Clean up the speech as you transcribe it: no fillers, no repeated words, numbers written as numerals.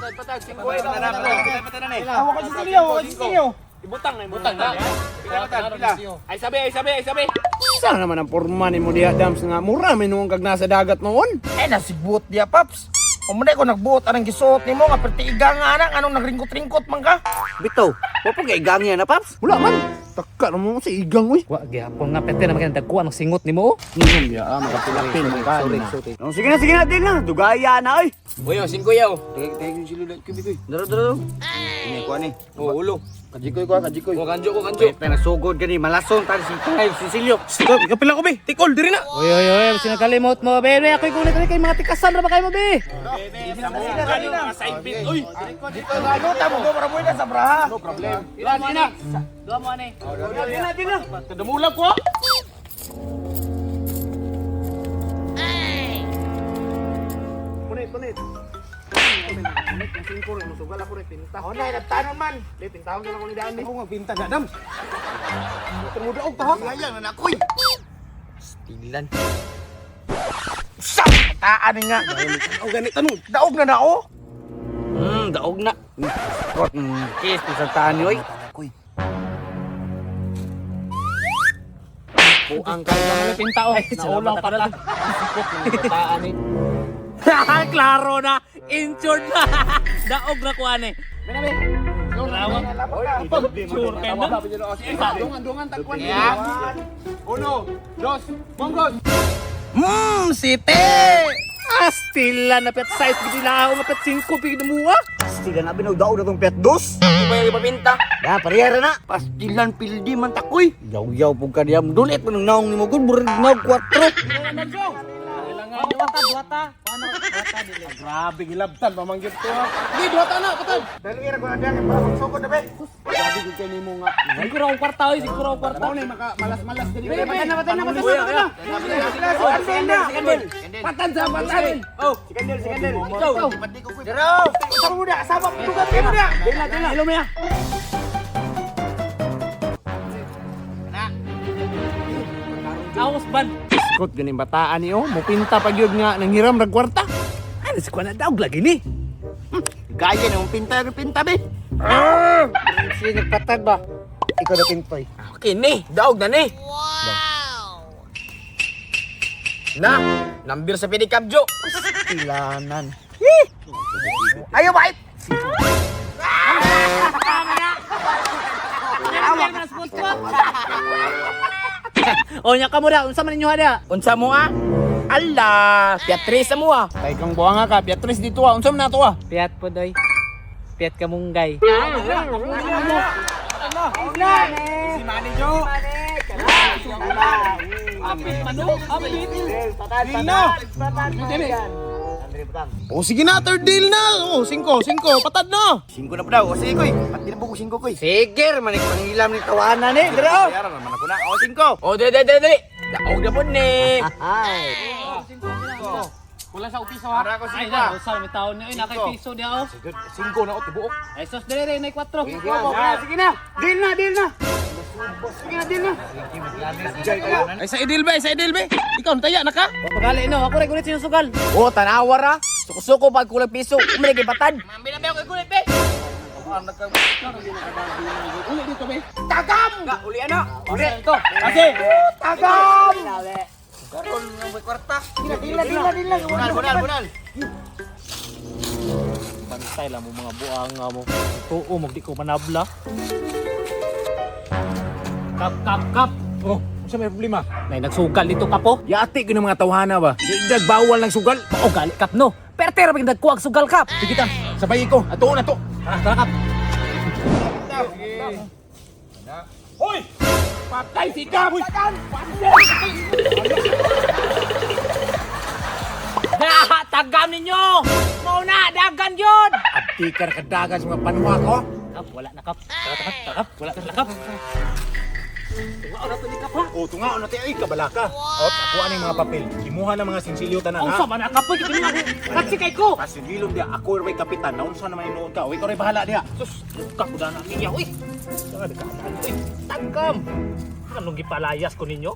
Patad, patad. Patad. Awa ka sa sinyo, awa ka sa sinyo. Ibutang na, ibutang na. Pila patad, pila. Ay sabi, ay sabi, ay sabi. Sa naman ang porma ni mo diha Dams nga mura may nuong kag nasa dagat noon. Eh, nasibuot diya, Paps. Umunay ko nagbuot anang gisuot nimo nga perti iga nga anak anong nagringkot-ringkot man ka. Bitaw, wa pa kay igang yan na, Paps. Wala man. Taka naman sa igang uy. Wa gyapon nga pete na maganda dagko ang singot nimo. Oh. Ngum ya, makapilapil man ka. Sorry, sorry. Sige na, sige na, deal na. Dugaya na, oy. Uy, oh, singko yaw. Daro, daro. Ini ko ani. Oh, ulo. Kajikoy ko, kajikoy. Ko kanjo, ko kanjo. Wait, na sugod gani malason tan si Tay Cecilio. Kapila ko be, tikol diri na. Oy oy oy, sinakalimot mo be. Be, ako'y kunit kay mga tikasan ra ba kayo mo be? Side bit, uy. Dito nga ano, tamo ko para mo na sa braha. No problem. Dua mo na. Duha mo ani. Dina, dina. Kadumulag ko. Punit, punit. Punit, ang singko rin, musugal ako rin, pinta. Ako na, nagtanon man. Di, pintahon na lang ko ni Daan. Ako nga pinta na, Dams. Tumudaog ta ha. Sayang na nakoy. Stilan. Sa taan nga. Oh, ganit tanong. Daog na na oh. Daog na. Kot, kiss pisantaan ni oy. Koy. Buang ka lang pinta oh. Naulaw pa na. Taan eh. Klaro na, injured na. Daog ra ko ani. Sure kayo na. Dungan, dungan, tagwan. Uno, dos, monggos. Site. Astila na pet size gid na ako pet 5 pig na muha. Pastilan na binaw daog na tong pet dos. Di ba yung ipapinta? Ya, parehara na. Pastilan pildi man takoy. Yaw-yaw pug ka diyam. Dulit man ang naong nimo gud murag naog 4. Duwata, duwata. Duwata dili. Grabe gilabtan pamanggit to ha. Di duwata na patad. Dali ra ko na diyan para magsugod na be. Grabe gud kay nimo nga. Siguro akong kwarta oy, siguro akong kwarta. Mao na maka malas-malas diri. Patay na, patay na, patay na, patay na. Sila si Kandel na. Patad sa patad. Oh, Si Kandel, si Kandel. ikaw. Dero. Sa mo na, sama tugat kayo na. Dila, dila. Ilo mo ya. Awas ban. Iskot ganing bataan ni oh, mupinta pa gyud nga nang hiram rag kwarta. Ano si kuana daog lagi ni? Gaya na mong pinta, pinta be. Si nagpatag ba? Ikaw na pintoy. Okay ni, daog na ni. Wow. Na, number sa pinikabjo. Pastilanan. Ayo bait. O nya ka mo da, unsa man ninyo hada? Unsa mo ah? Allah, Beatrice mo ah. Tay kang buwanga ka, Beatrice dito ah. Unsa man nato ah? Piat po doy. Piat kamunggay. Si Manny Jo. Apit mano, apit. Deal na. Oh, sige na, third deal na. Oh, singko, singko, patad na. Singko na po daw. O sige koy. Pati na po ko singko koy. Sige, manik pangilam ni tawanan eh. Dira. Bayaran naman ako na. O singko. Oh, dali, dali, dali, dali. Daog na po ni. Ay. Kulang sa upiso ha. Para ko Ay, singko. na, usa may taon niya, oy, nakay piso niya oh. Singko na oh, tibuok. Ay sos dili rin nay 4. Sige na. Deal na, deal na. Sige na, deal na. Ay sa idil ba, sa idil ba. Ikaw nataya na ka? Pagali no, ako rin kulit sinusugal. Oh, tanawa ra. Suko-suko pag kulang piso, umilig patad. Mambila ba ako igulit be? Uli dito be. Tagam! Uli ano? Uli. Ito. Kasi Tagam. Karon nga may kwarta. Dila dila dila dila. Bunal, bunal, bunal. Bantay lang mo mga buanga mo. Tuo mo di ko manabla. Kap kap kap. Oh, unsa may problema? Nay nagsugal dito kapo. Yati ko ng mga tawhana ba? Di bawal ng sugal. Mao gali kap no. Pertera pag nagkuag sugal kap. Sige ta, sabay ko. Ato na to. Tara tara kap. Hoy! Patay si Kap! Daha tagam ninyo. Mao na dagan yun. Abdi ka na kadagan sa mga panwa ko. Kap wala na kap. Tara tara tara kap. Wala na kap. Tungaon na to ni kap ha. O, tungaon na tayo. Ay, kabala ka. O, ako ang mga papel. Kimuha na mga sinsilyo tanan, Unsa ha? man na kap oy kini ako. Katsi kay ko. Pasililom diya. Ako rin kapitan. Naunsa naman inuon ka. O, ikaw rin bahala diya. Sus, kap ko na niya oy. Uy, tagam. Anong gipalayas ko ninyo?